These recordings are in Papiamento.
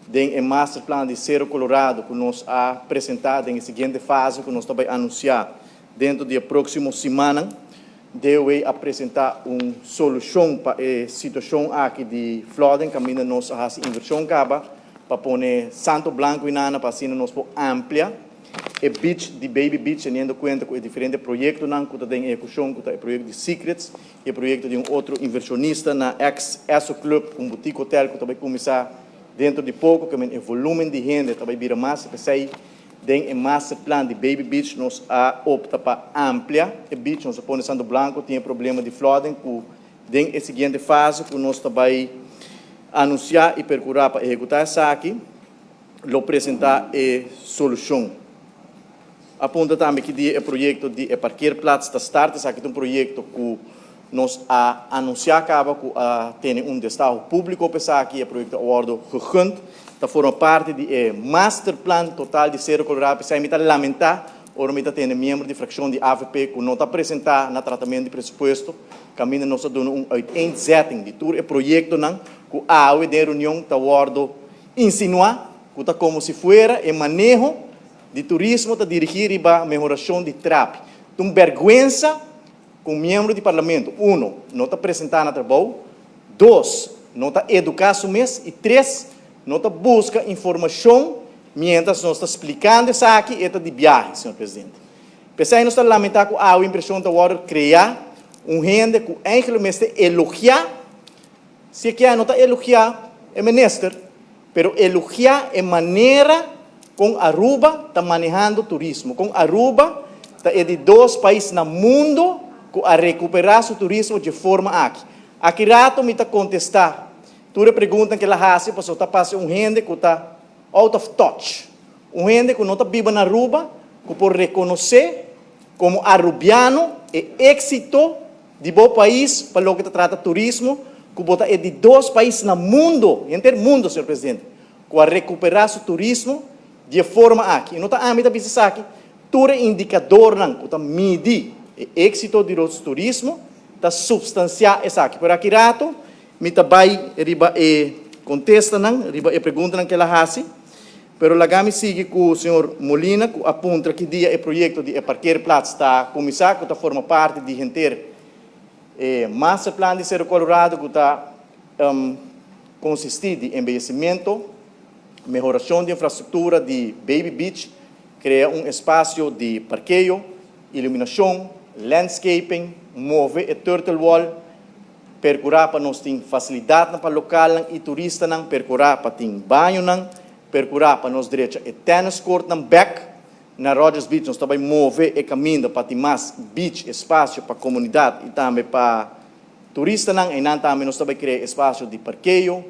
Den e masterplan di Sero Colorado ku nos a presentá den e siguiente fase ku nos ta bai anunsiá dentro di e próksimo simannan, DOW a presentá un solushon pa e situashon aki di flooding kaminda nos a hasi invershon kaba pa pone santo blanku inana pa asina nos por amplia e beach di Baby Beach, teniendo kuenta ku e diferente proyektonan ku ta den ehekushon, ku ta e proyekto di Secrets i e proyekto di un otro invershonista na ex Esso Club, un boutique hotel ku ta bai kuminsá dentro di poko, ke men e volumen di hende ta bai bira mas. P'esei den e masterplan di Baby Beach nos a opta pa amplia e beach, nos a pone santo blanco. Tin e problema di flooding ku den e siguiente fase ku nos ta bai anunsiá i perkurá pa ehekutá esaki lo presentá e solushon. A puntra tambe ki dia e proyekto di e parkeerplaats ta start. Esaki ta un proyekto ku nos a anunsiá kaba, ku a tene un destaho públiko pa esaki. E proyekto a wòrdu gegund, ta forma parti di e masterplan total di Sero Colorado. P'esei mi ta lamentá ora mi ta tene miembro di frakshon di AVP ku no ta presentá na tratamentu di presupuesto, kaminda nos a duna un uiteenzetting di tur e proyektonan ku awe den reunion ta wòrdu insinuá ku ta komo si fuera e maneho di turismo ta dirigí riba mehorashon di trapi. Ta un bèrgwensa ku un miembro di parlamento, uno, no ta presentá na trabou, dos, no ta eduká su mes i tres, no ta buska informashon miéntras nos ta splikando esaki. E ta di biahe, señor presidente. P'esei nos ta lamentá ku awe impreshon ta wòrdu kreá un hende ku eigenlijk mester elogiá, si e kier no ta elogiá e minister, pero elogiá e manera kon Aruba ta manehando turismo, kon Aruba ta e di dos pais na mundo ku a rekuperá su turismo dje forma aki. Aki rato mi ta kontestá tur e preguntanan ku el a hasi, pasobra ta parse un hende ku ta out of touch, un hende ku no ta biba na Aruba ku por rekonosé komo arubiano e éksito di bo pais pa loke ta trata turismo, ku bo ta e di dos pais na mundo, henter mundo, señor presidente, ku a rekuperá su turismo di e forma aki. I no ta ami ta bisa esaki, tur e indikadornan ku ta midi e éksito di nos turismo ta supstansiá esaki. Pero aki rato mi ta bai riba e kontestanan, riba e preguntanan ku el a hasi. Pero laga mi sigui ku señor Molina, ku a puntra ki dia e proyekto di e parkeerplaats ta kuminsá, ku ta forma parti di henter e masterplan di Sero Colorado, ku ta konsistí di embeyecimento, mehorashon di infrastruktura di Baby Beach, krea un espasio di parkeo, iluminashon, landscaping, move e turtle wall, perkurá pa nos tin fasilidatnan pa lokalnan i turistanan, perkurá pa tin bañonan, perkurá pa nos drecha e tennis courtnan bèk na Rodgers Beach. Nos ta bai move e kaminda pa tin mas beach espasio pa komunidat i tambe pa turistanan. Einan tambe nos ta bai krea espasio di parkeo,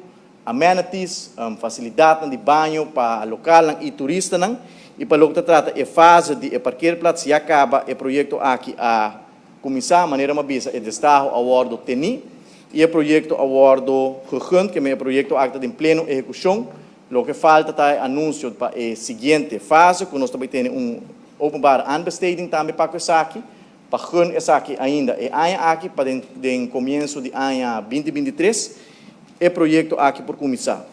amenities, fasilidatnan di baño pa lokalnan i turistanan. I pa loke ta trata e fase di e parkeerplaats, ya kaba e proyekto aki a kuminsá. Manera mi a bisa, e destaho a wòrdu tení i e proyekto a wòrdu gegund, ke men e proyekto aki ta den pleno ehekushon. Loke falta ta e anunsio pa e siguiente fase, ku nos ta bai tene un openbare aanbesteding tambe pa ku esaki, pa gun esaki ainda e aña aki, pa den komienso di aña 2023 e proyekto aki por kuminsá.